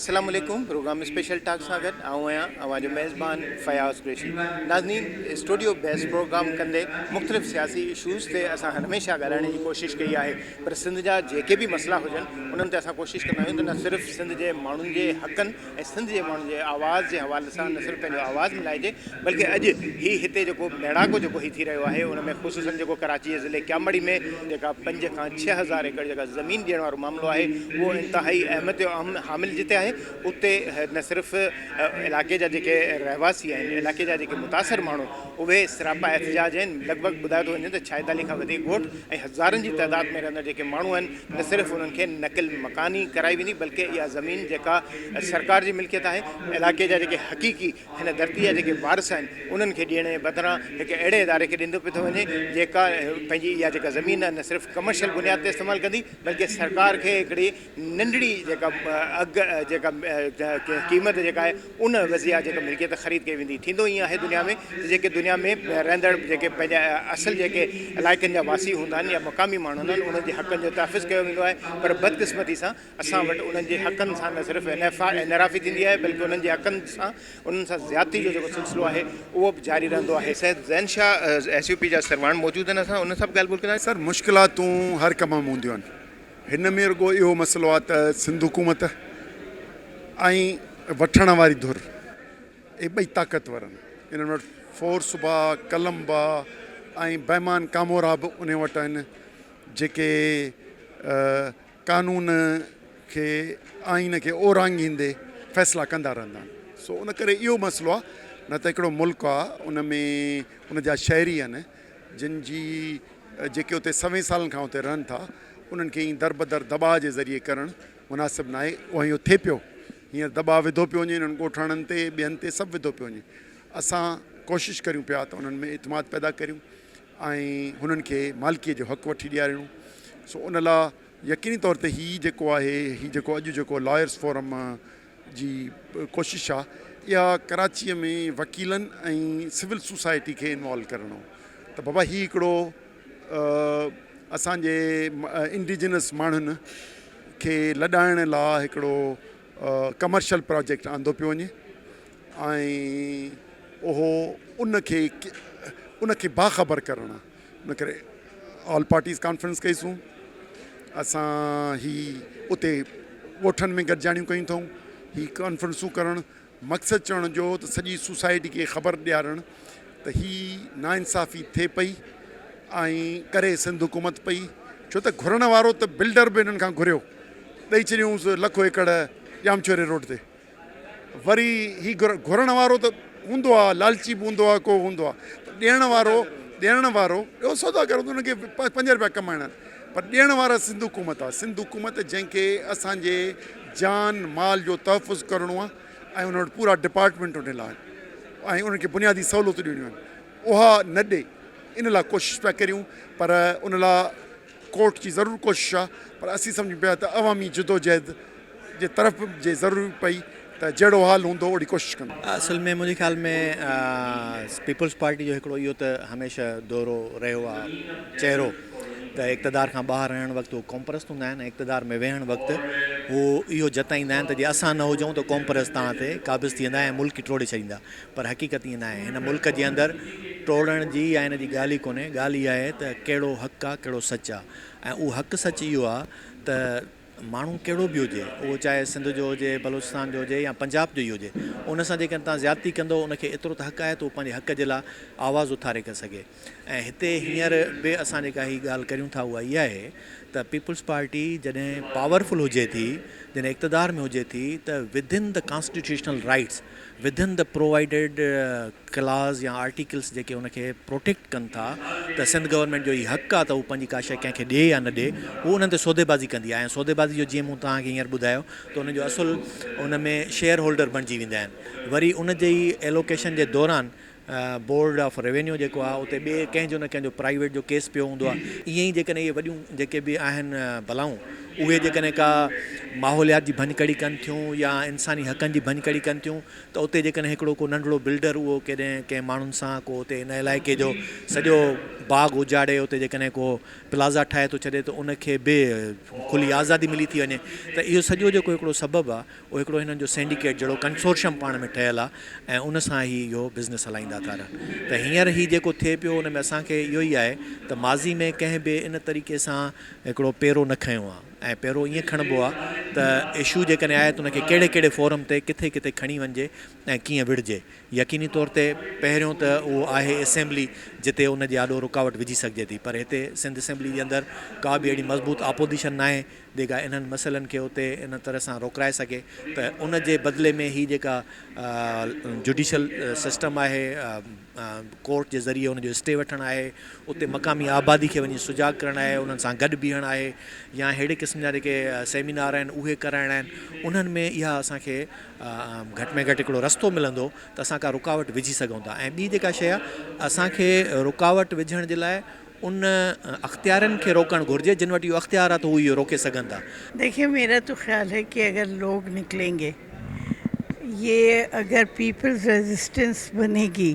السلام عليڪم programme special talk سان گڏ آئون آهيان اوهان جو ميزبان فياض قريشي. ناظرين اسٽوڊيو بحث پروگرام ڪندي مختلف سياسي اشوز تي اسان هميشه ڳالهائڻ جي ڪوشش ڪئي آهي پر سنڌ جا جيڪي به مسئلا هجن انهن تي اسان ڪوشش ڪندا آهيون ته نه صرف سنڌ جي ماڻهن جي حقن ۽ سنڌ جي ماڻهن جي آواز جي حوالي سان نه صرف پنهنجو آواز ملائجي بلڪه اڄ هي هتي جيڪو ميڙاڪو جيڪو هي ٿي رهيو آهي ان ۾ خصوصن جيڪو ڪراچي جي ضلعي ڪيامڙي ۾ جيڪا پنج کان 6000 ايڪڙ جيڪا زمين ڏيڻ وارو معاملو آهي اهو انتهائي اهميت جو حامل جتي آهي اتي نه صرف علائقي جا جيڪي رهواسي آهن علائقي جا جيڪي متاثر ماڻهو اهي سراپا احتجاج آهن لڳ ڀڳ ٻڌايو ٿو وڃي ته 46 کان وڌيڪ ڳوٺ ۽ هزارن جي تعداد ۾ رهندڙ جيڪي ماڻهو آهن نه صرف انهن کي نقل مڪاني ڪرائي ويندي بلڪه اها زمين جيڪا سرڪار جي ملڪيت آهي علائقي جا جيڪي حقيقي هن ڌرتي جا جيڪي وارث آهن انهن کي ڏيڻ جي بدران هڪ اهڙي اداري کي ڏيندو پيو ٿو وڃي جيڪا پنهنجي اها جيڪا زمين آهي نه صرف ڪمرشل بنياد تي استعمال ڪندي بلڪه سرڪار کي هڪڙي ننڍڙي جيڪا اگهه جيڪا قيمت جيڪا آهي ان عيوض اها جيڪا ملڪيت خريد ڪئي ويندي. ٿيندو ائين آهي دنيا ۾ ته جيڪي دنيا ۾ رهندڙ جيڪي پنهنجا اصل جيڪي علائقن جا واسي هوندا آهن يا مقامي ماڻهو هوندا آهن انهن جي حقن جو تحفظ ڪيو ويندو آهي پر بدقسمتي سان اسان وٽ انهن جي حقن سان نه صرف انحرافي ٿيندي آهي بلڪه انهن جي حقن سان انهن سان زيادتي جو جيڪو سلسلو آهي اهو به جاري رهندو آهي. Syed Zain Shah S U P جا سرواڻ موجود آهن اسان انهن سان به ڳالهه ٻولهه ڪنداسين. سر مشڪلاتون هر ڪم ۾ هونديون آهن هن ۾ رڳو اهو مسئلو آهي ته سنڌ حڪومت ۽ وٺڻ واري ڌر اهي ٻئي طاقتور آهن انهن وٽ فورس به آهي قلم به آهي ۽ بيمان ڪامورا به انهن وٽ آهن جيڪي قانون کي آئين کي اورانگهيندي فيصلا ڪندا رهندا آهن سو ان ڪري اهو مسئلو آهي نه ته هڪڙو ملڪ آهي ان ۾ ان جا شهري آهن جن جي جيڪي اتي سوين سالن کان اتي رهن ٿا انهن کي ائين دربدر دٻاء جي ذريعي ڪرڻ مناسب ناهي اهو اهو ٿئي پيو هينئر دٻاء وڌو پيو وڃي انهن ڳوٺاڻن تي ٻين تي سڀ وڌو پيو وڃي اسان ڪوشش ڪريون پيا ته انهن ۾ اعتماد پيدا ڪريون ۽ هنن کي مالڪيء جو حق وٺي ڏيارڻو سو ان لاء يقيني طور تي هي جيڪو آهي هي جيڪو اڄ جيڪو لائرس فورم جي ڪوشش آ اها ڪراچيء ۾ وڪيلن ۽ سول سوسائٽي کي انوالو ڪرڻو ته بابا هي هڪڙو اسان جي انڊيجنس ماڻهن کي لڏائڻ لاء هڪڙو ڪمرشل پراجيڪٽ آندو پيو وڃي ۽ اهو ان کي ان کي باخبر ڪرڻ آ ان ڪري آل پارٽيز ڪانفرنس ڪئي سون اسان هي اتي ڳوٺن ۾ گڏجاڻيون ڪيون اٿئون هي ڪانفرنسون ڪرڻ مقصد چوڻ جو ته سڄي سوسائٽي کي خبر ڏيارڻ ته هي ناانصافي ٿئي پئي ۽ ڪري سنڌ حڪومت پئي ڇو ته گهرڻ وارو ته بلڊر به هنن کان گهريو ڏئي ڇڏيونس لکو ايڪڙ ڄامشوري روڊ تي وري هي گهرڻ وارو ته هوندو آ لالچي به هوندو آ ڪو هوندو آ پر ڏيڻ وارو ڏيڻ وارو اهو سوداگر هوندو ان کي 5 روپيا ڪمائڻا آهن پر ڏيڻ وارا سنڌ حڪومت آ سنڌ حڪومت جنهن کي اسان جي جان مال جو تحفظ ڪرڻو آ ۽ ان وٽ پورا ڊپارٽمينٽ ان لاء آهن ۽ انهن کي بنيادي سهولتون ڏيڻيون آهن اها نه ڏي ان لاء ڪوشش پيا ڪريون پر ان لاء ڪورٽ جي ضرور ڪوشش آ پر اسين سمجهون پيا ته عوامي جدوجهد جي طرف به جي ضروري پئي ته جهڙو حال هوندو اوڙي ڪوشش ڪندو. اصل ۾ منهنجي خيال ۾ پيپلز پارٽي جو هڪڙو اهو ته هميشه دورو رهيو آ چهرو ته اقتدار کان ٻاهر رهڻ وقت هو قومپرست هوندا آهن ۽ اقتدار ۾ ويهڻ وقت هو اهو جتائيندا آهن ته جي اسان نه هجون ته قومپرست توهان تي قابض ٿي ويندا ۽ ملڪ ٽوڙي ڇڏيندا پر حقيقت ائين ناهي. هن ملڪ جي اندر ٽوڙڻ جي يا ان جي ڳالهه ئي ڪونهي. ڳالهه اها آهي ته ڪهڙو حق آ ڪهڙو سچ آ ۽ اهو حق سچ اهو آ ته ماڻهو ڪهڙو به هجي اهو چاهي سنڌ جو هجي، بلوچستان جو هجي يا پنجاب جو ئي هجي ان سان جيڪڏهن توهان زيادتي ڪندو ان کي ايترو ته حق آهي ته اهو پنهنجي حق جي لاء آواز اٿاري ڪري سگهي ۽ هتي هينئر به اسان جيڪا هي ڳالهه ڪريون ٿا اها اها آهي ته پيپلز پارٽي جڏهن پاورفل هجي ٿي جڏهن اقتدار ۾ هجي ٿي ته within the constitutional rights within the provided clause يا آرٽيڪلس جيڪي ان کي پروٽيڪٽ ڪن ٿا ته سنڌ گورنمينٽ جو هي حق آهي ته هو پنهنجي ڪا شيء ڪنهن کي ڏي يا نه ڏي هو انهن تي سوديبازي ڪندي آهي ۽ سوديبازي جو جيئن مون توهان کي هينئر ٻڌايو ته ان جو اصل ان ۾ شيئر هولڊر بڻجي ويندا آهن وري ان جي ئي ايلوڪيشن جي دوران بورڊ آف روينيو جيڪو آهي اتي ٻئي ڪنهن جو نه ڪنهن جو پرائيويٽ جو ڪيس پيو هوندو آهي ائين ئي جيڪڏهن اهي وڏيون جيڪي به آهن بلائون اهي جيڪڏهن ڪا ماحوليات جي ڀڃڪڙي ڪن ٿيون يا انساني حقن جي ڀڃڪڙي ڪن ٿيون ته اتي جيڪڏهن هڪڙو ڪو ننڍڙو بلڊر اهو ڪڏهن ڪنهن ماڻهن سان ڪو اتي ان علائقي جو سڄو باغ اجاڙي اتي جيڪڏهن ڪو پلازا ٺاهي ٿو ڇڏي ته ان کي به کلي آزادي ملي ٿي وڃي ته اهو سڄو جيڪو هڪڙو سبب آهي اهو هڪڙو هنن جو سينڊيڪيٽ جهڙو ڪنسورشم پاڻ ۾ ٺهيل آهي ۽ ان سان هي اهو بزنس هلائيندا ٿا رهن ته هينئر هي جيڪو ٿئي پيو ان ۾ اسان کي اهو ئي آهي ته ماضي ۾ ڪنهن به ان طريقي سان هڪڙو پيرو نه کنيو آهي ۽ پيرو ائين کڻبو آهي ته اشو جيڪڏهن آهي ته ان کي ڪهڙي ڪهڙي فورم تي ڪٿي ڪٿي کڻي وڃجي ۽ ڪيئن وڙهجي يقيني طور تي پهريون ته اهو آهي اسيمبلي جتي ان جي آڏو رڪاوٽ وجهي سگهجي ٿي پر هتي سنڌ اسيمبلي جي اندر ڪا به اهڙي مضبوط آپوزيشن ناهي جيڪا انهن مسئلن کي اتي ان طرح سان روڪرائي سگهي ته ان جي بدلي ۾ هي جيڪا جوڊيشل سسٽم آهي ڪورٽ جي ذريعي ان جو اسٽي وٺڻ آهي اتي مقامي آبادي کي وڃي سجاڳ ڪرڻ آهي انهن سان گڏ بيهڻ آهي يا اهڙي قسم جا جيڪي سيمينار آهن اهي ڪرائڻا آهن انهن ۾ اها اسان کي گهٽ ۾ گهٽ هڪڙو رستو ملندو ته اسان ڪا رڪاوٽ وجهي سگهون ٿا ۽ ٻي جيڪا شيء آهي اسان کي رڪاوٽ وجهڻ جي لاء ان اختيارين کي روڪڻ گهرجي جن وٽ اهو اختيار آهي ته هو اهو روڪي سگهن ٿا. ديکهي ميرا تو خيال هي ڪي اگر لوگ نڪلين گي يه اگر پيپلز ريزسٽنس بني گي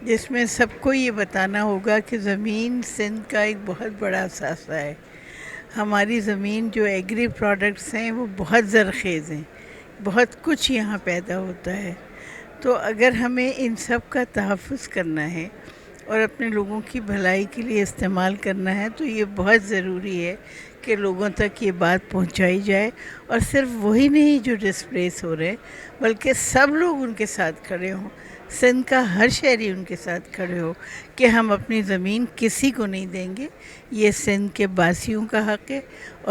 جس مين سب ڪو يه بتانا هوگا ڪي زمين سنڌ ڪا ايڪ بهت بڙا اثاثه هي هماري زمين جو ايگري پراڊڪٽس هين وو بهت زرخيز هين بهت ڪجهه يهان پيدا هوتا هي تو اگر همين ان سب ڪا تحفظ ڪرنا هي اور اپني لوگون ڪي ڀلائي ڪي ليي استعمال ڪرنا هي تو يه بهت ضروري هي ڪي لوگون تڪ يه بات پهنچائي جائي اور صرف وهي نهين جو ڊسپليس هو رهي بلڪه سب لوگ ان ڪي ساٿ کڙي هون سنڌ ڪا هر شهري ان ڪي ساٿ کڙي هو ڪي هم اپني زمين ڪسي ڪو نهين دينگي يه سنڌ ڪي باسيون ڪا حق هي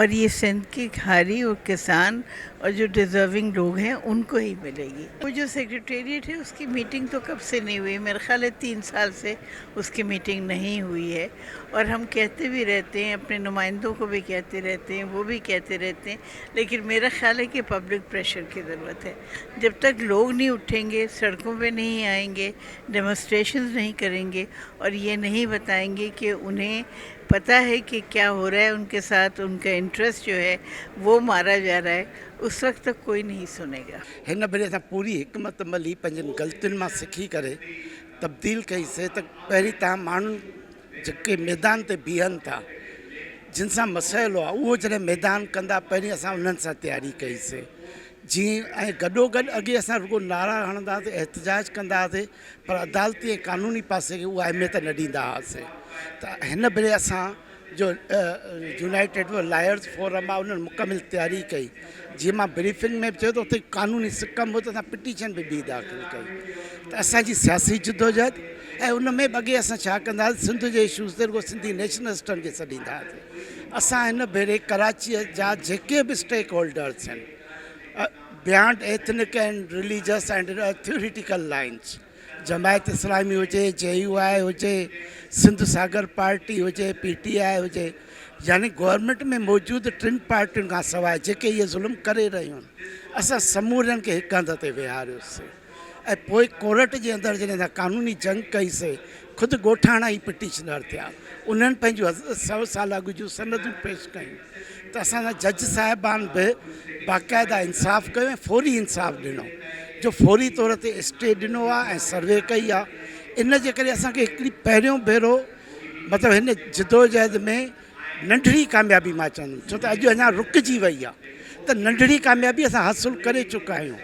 اور يه سنڌ ڪي هاري اور ڪسان اور جو ڊزرونگ لوگ هين ان ڪو هي ملي گي. وو جو سيڪريٽريٽ هي اس ڪي ميٽنگ تو ڪب سي نهين هئي ميرا خيال هي تين سال سي اس ڪي ميٽنگ نهين هئي هي اور هم ڪهتي ڀي رهتي هين اپني نمائندو ڪو ڀي ڪهتي رهتي هين وو ڀي ڪهتي رهتي هين ليڪن ميرا خيال هي ڪي پبلڪ پريشر ڪي ضرورت هي جب تڪ لوگ نهين اٺين گي سڙڪون پي نهين آئين گي ڊيمونسٽريشنز نهين ڪرين گي اور يه نهين بتائين گي ڪي انهين پتا هي ڪي ڪيا هو رها هي ان ڪي ساٿ ان ڪا انٽرسٽ جو هي وو مارا جا رها هي اس وقت تڪ ڪوئي نهين سني گا. هن ڀيري اسان پوري حڪمت عملي پنهنجين غلطين مان سکي ڪري تبديل ڪئي سي ته پهرين تان ماڻهن جيڪي ميدان تي بيهن ٿا جن سان مسئلو آهي اهو جڏهن ميدان ڪندا پهرين اسان انهن سان تياري ڪئي سي جيئن ۽ گڏو گڏ اڳي اسان رڳو نعرا هڻندا هئاسي احتجاج ڪندا هئاسي پر عدالتي ۽ قانوني پاسي کي اها اهميت نه ڏيندا هئاسي ته هن ڀيري اسان جو يونائيٽيڊ لائرز فورم آهي انهن مڪمل تياري ڪئي جيئن مان بريفنگ ۾ به چيو ته اتي قانوني سڪم هو ته اسان پٽيشن به ٻي داخل ڪئي ته اسانجي سياسي جدوجهد ۽ ان ۾ به اڳي اسان ڇا ڪندا هئاسين سنڌ جي اشوز تي رڳو سنڌي نيشنلسٽن کي سڏيندا هئاسين اسان هن ڀيري ڪراچيء جا جيڪي به اسٽيڪ هولڊرس آهن beyond ethnic and religious and theoretical lines Jamaat Islami هجي جي يو آء هجي سنڌ ساگر پارٽي هجي پي ٽي آء هجي يعني گورنمينٽ ۾ موجود ٽن پارٽين کان سواء جيڪي اهي ظلم ڪري رهيون آهن اسان سمورن کي هڪ هنڌ تي ويهاريوسي ۽ پوء ڪورٽ جي اندر جڏهن اسان قانوني جنگ ڪئي سي خود ڳوٺاڻا ئي پٽيشنر ٿيا انهن پنهنجون سو سال اڳ جون سندون پيش ڪيون ته اسان سان جج صاحبان به باقاعده انصاف ڪيو ۽ فوري انصاف ڏنو جو فوري طور تي اسٽي ڏنو آهي ۽ سروي ڪئي آهي ان جي ڪري اسان کي هڪڙي پهريون ڀيرو مطلب هن جدوجهد ۾ ننڍڙي ڪاميابي مان چوندم ڇو ته اڄ اڃا رڪجي وئي آهي ته ننڍڙي ڪاميابي اسان حاصل ڪري چڪا آهيون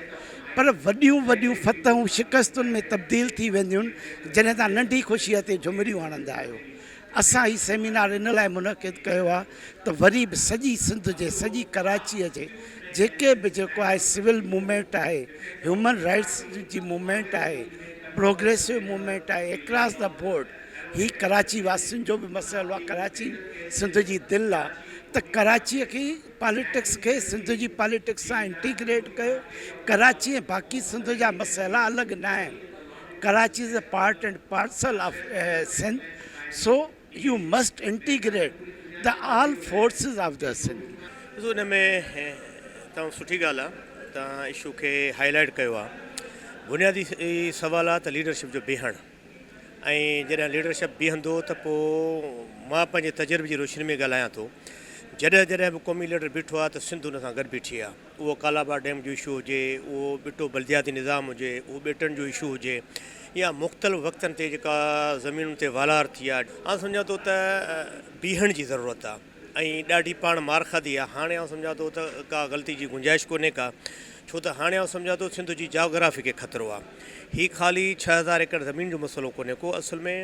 پر وڏيون وڏيون فتحون شڪستن ۾ تبديل ٿي وينديون جڏهن تان ننڍي خوشيء تي جهمريون هڻندا آهيو اسان هي سيمينار ان لاء منعقد ڪيو آهي ته وري به سڄي سنڌ جي سڄي ڪراچيء جي جيڪي به جيڪو آهي سول موومينٽ آهي هيومن رائٽس جي موومينٽ آهي پروگريسو موومينٽ آهي اڪراس the board هي ڪراچي واسين جو به مسئلو آهي ڪراچي سنڌ جي دل آهي ته ڪراچيء کي پاليٽڪس کي سنڌ جي پاليٽڪس سان انٽيگريٽ ڪيو ڪراچي ۽ باقي سنڌ جا مسئلا الڳ نه آهن Karachi is a part and parcel of Sindh so you must integrate the all forces of the Sindh. ڏسو ان ۾ تمام سٺي ڳالهه آ توهان اشو کي هائي لائيٽ ڪيو آ بنيادي سوال آ ته ليڊرشپ جو بيهڻ ۽ جڏهن ليڊرشپ بيهندو ته پو مان پنهنجي تجربي جي روشني ۾ ڳالهايان ٿو. جڏهن جڏهن به قومي ليڊر بيٺو آهي ته سنڌ ان سان گڏ بيٺي آهي. اهو ڪالاباغ ڊيم جو اشو هجي، اهو ٻٽو بلدياتي نظام هجي، اهو ٻيٽن جو اشو هجي يا مختلف وقتن تي جيڪا زمينن تي والار ٿي آهي. آئون سمجهان ٿو ته بيهڻ جي ضرورت آهي ۽ ڏاڍي پاڻ مار کاڌي آهي. هاڻي آئون سمجهان ٿو ته ڪا غلطي جي گنجائش ڪونهي ڪا، ڇو ته هاڻي آئون سمجهان ٿو سنڌ جي جاگرافي کي خطرو آهي. هي خالي 6000 ايڪڙ زمين جو مسئلو ڪونهي ڪو، اصل ۾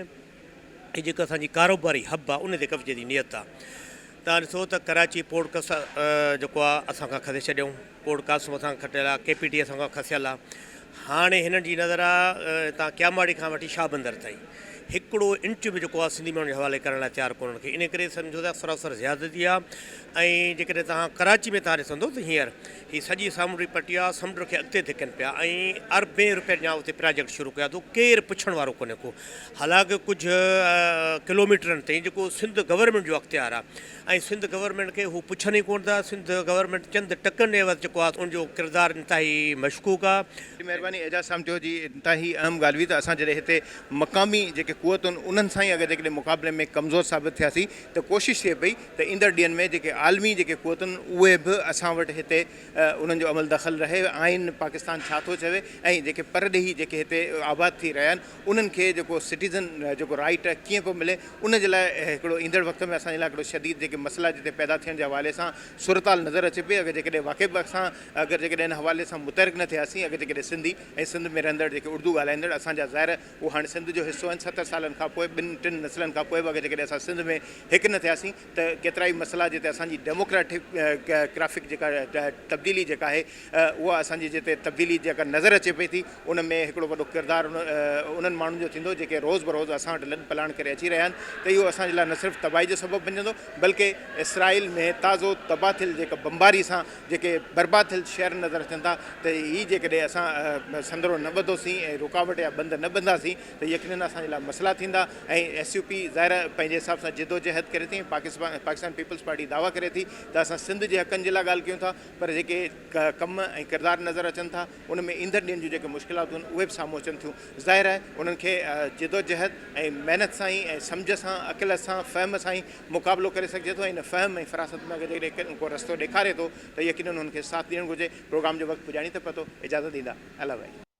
هي جيڪا اسان جي ڪاروباري حب آهي ان تي قبضي جي نيت آهي. توهان ڏسو ته ڪراچي پورٽ ڪس جيڪو آهي اسان کان کسي ڇڏيائون، پورٽ قاسم اسان کان کٽيل آهي، ڪي پي ٽي اسان کان کسيل آهي. هاڻي هنن جي نظر آهي هتان ڪياماڙي کان وٺي شاهه بندر تائين هڪڙو انچ به جيڪو آهي سنڌي ماڻهن جي حوالي ڪرڻ لاء تيار ڪونهن کي. ان ڪري سمجهو ته سراسر زيادتي آهي ۽ جيڪڏهن توهان ڪراچي ۾ توهان ڏسندو ته هينئر هي سڄي سامونڊي پٽي آهي، سمنڊ کي اڳتي ڌڪن پيا ۽ اربين روپين جا اتي پراجيڪٽ شروع ڪيا اٿو، ڪير پڇڻ وارو ڪونهي ڪو. حالانڪ ڪجهه ڪلوميٽرن تائين جيڪو سنڌ گورنمينٽ جو اختيار آهي ۽ سنڌ گورنمينٽ کي هو پڇن ئي ڪونه ٿا، سنڌ گورنمينٽ چند ٽڪن عيوض جيڪو آهي ان جو ڪردار انتهائي مشڪوڪ آهي. وڏي مهرباني اعجاز سامٽيو جي انتهائي اهم ڳالهه هئي ته اسان جڏهن هتي مقامي جيڪي قوتون انهن سان ئي اگر جيڪڏهن مقابلي ۾ ڪمزور ثابت ٿياسين ته ڪوشش ٿئي پئي ته ايندڙ ڏينهن ۾ جيڪي عالمي جيڪي قوتون اهي به اسان وٽ هتي انهن جو عمل دخل رهي آئين پاڪستان ڇا ٿو چوي ۽ جيڪي پرڏيهي جيڪي هتي آباد ٿي رهيا آهن انهن کي جيڪو سٽيزن جيڪو رائيٽ آهي ڪيئن پيو ملي ان جي لاء هڪڙو ايندڙ وقت ۾ اسان جي لاء هڪڙو شديد جيڪي مسئلا جتي پيدا ٿيڻ جي حوالي سان صورتحال نظر اچي پئي اگر جيڪڏهن واقعي به اسان اگر جيڪڏهن ان حوالي سان متحرڪ نه ٿياسين اگر جيڪڏهن سنڌي ۽ سنڌ ۾ رهندڙ جيڪي اردو ڳالهائيندڙ اسان جا ظاهر اهو هاڻي سنڌ جو حصو آهن 70 سالن کان پوء ٻن ٽن نسلن کان پوء به اگر جيڪڏهن اسان سنڌ ۾ هڪ نه ٿياسين ته ڪيترائي مسئلا جتي اسان جي ڊيموڪريٽڪ ڪرافڪ جيڪا تبديلي جيڪا آهي اها اسان جي جتي تبديلي جيڪا نظر اچي پئي ٿي ان ۾ هڪڙو وڏو ڪردار انهن ماڻهن جو ٿيندو جيڪي روز بروز اسان وٽ لڏ پلاڻ ڪري اچي رهيا آهن ته اهو اسان جي لاء نه صرف تباهي جو سبب بنجندو بلڪه اسرائيل ۾ تازو تباهه ٿيل جيڪا بمباري سان جيڪي برباد ٿيل شهر نظر اچن ٿا ته هي جيڪڏهن اسان سندرو نه ٻڌوسين ۽ رڪاوٽ يا بند نه ٻڌنداسين ته يقينن اسان جي لاء مسئلا ٿيندا ۽ ايس يو پي ظاهر آهي پنهنجي حساب سان جدوجهد ڪري ٿي ۽ پاڪستان پيپلز پارٽي دعويٰ ڪري ٿي ته اسان سنڌ جي حقن جي لاء ڳالهه ڪيون ٿا پر جيڪي ڪم ۽ ڪردار نظر اچن ٿا ان ۾ ايندڙ ڏينهن جون جيڪي مشڪلاتون آهن اهي به سامهون اچن ٿيون ظاهر آهي انهن کي جدوجهد ۽ محنت سان ئي ۽ سمجهه سان عقل سان فهم سان ئي مقابلو ڪري سگهجي ٿو ۽ ان فهم ۽ فراست ۾ اگر جيڪڏهن ڪو رستو ڏيکاري ٿو ته يقينن ان کي ساٿ ڏيڻ گهرجي. پروگرام جو وقت پڄاڻي ته پتو اجازت ڏيندا. الله ڀائي.